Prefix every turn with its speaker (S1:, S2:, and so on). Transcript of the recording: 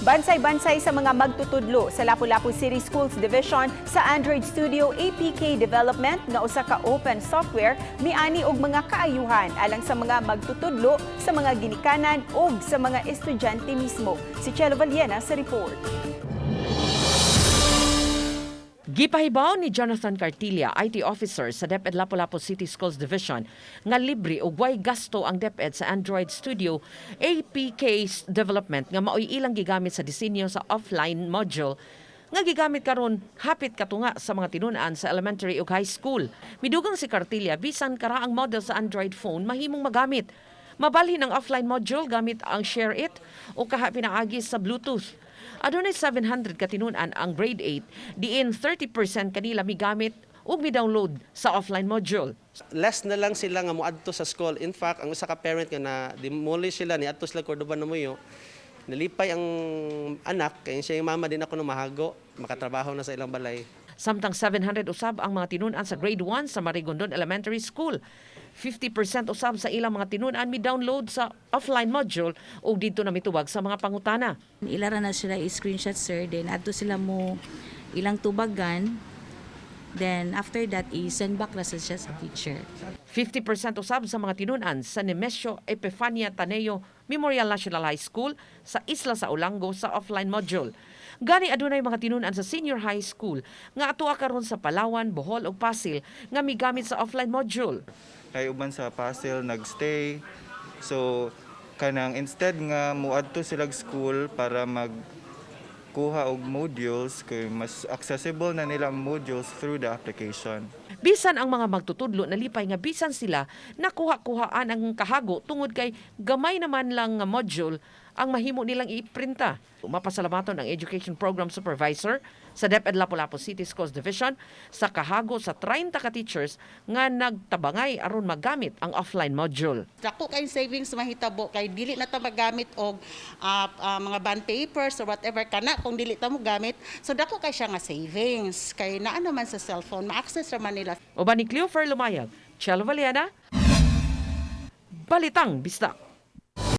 S1: Bansay-bansay sa mga magtutudlo sa Lapu-Lapu City Schools Division sa Android Studio APK Development nga usa ka open software miani og mga kaayuhan alang sa mga magtutudlo, sa mga ginikanan ug sa mga estudyante mismo. Si Chelo Valiena sa report.
S2: Gipahibaw ni Jonathan Cartilla, IT officer sa DepEd Lapu-Lapu City Schools Division, nga libre ug way gasto ang DepEd sa Android Studio APK development nga maoy ilang gigamit sa disenyo sa offline module nga gigamit karon hapit katunga sa mga tinun-an sa elementary ug high school. Midugang si Cartilla, bisan karaang model sa Android phone mahimong magamit. Mabalhin ang offline module gamit ang SHAREit o kaha pinaagi sa Bluetooth. Adunay 700 ka tinun-an ang grade 8, diin 30% kanila migamit ug mi-download sa offline module.
S3: Less na lang sila nga moadto sa school. In fact, ang usa ka parent nga na demolish sila ni adto sila Cordova na muyo. Nalipay ang anak kay siya yung mama din ako no mahago, makatrabaho na sa ilang balay.
S2: Samtang 700 usab ang mga tinun-an sa grade 1 sa Marigondon Elementary School. 50% usab sa ilang mga tinun-an mi-download sa offline module ug didto na mitubag sa mga pangutana.
S4: Ilara na sila i-screenshot, sir, then adto sila mo ilang tubagan, then after that i-send back na sa siya sa teacher.
S2: 50% usab sa mga tinun-an sa Nemesio Epifania Taneo Memorial National High School sa Isla sa Olango sa offline module. Gani adunay mga tinun-an sa senior high school nga atua karon sa Palawan, Bohol ug Pasil nga migamit sa offline module.
S5: Kay uban sa Pasil nagstay. So kanang instead nga muadto sila school para mag kuha og modules kay mas accessible na nila ang modules through the application.
S2: Bisan ang mga magtutudlo, nalipay nga bisan sila nakuha-kuhaan ang kahago tungod kay gamay naman lang nga module ang mahimo nilang iprinta. Mapasalamaton ang Education Program Supervisor sa DepEd Lapu-Lapu City Schools Division sa kahago sa 30 ka teachers nga nagtabangay aron magamit ang offline module.
S6: Dako kay savings mahitabo kay dili na ta magamit og mga bond papers or whatever kana kung dili ta mo gamit. So dako kay siya nga savings kay naa naman sa cellphone, ma-access ra man nila.
S2: Uban ni Cleofer Lumayag, Chelo Valiana, Balitang Bisdak.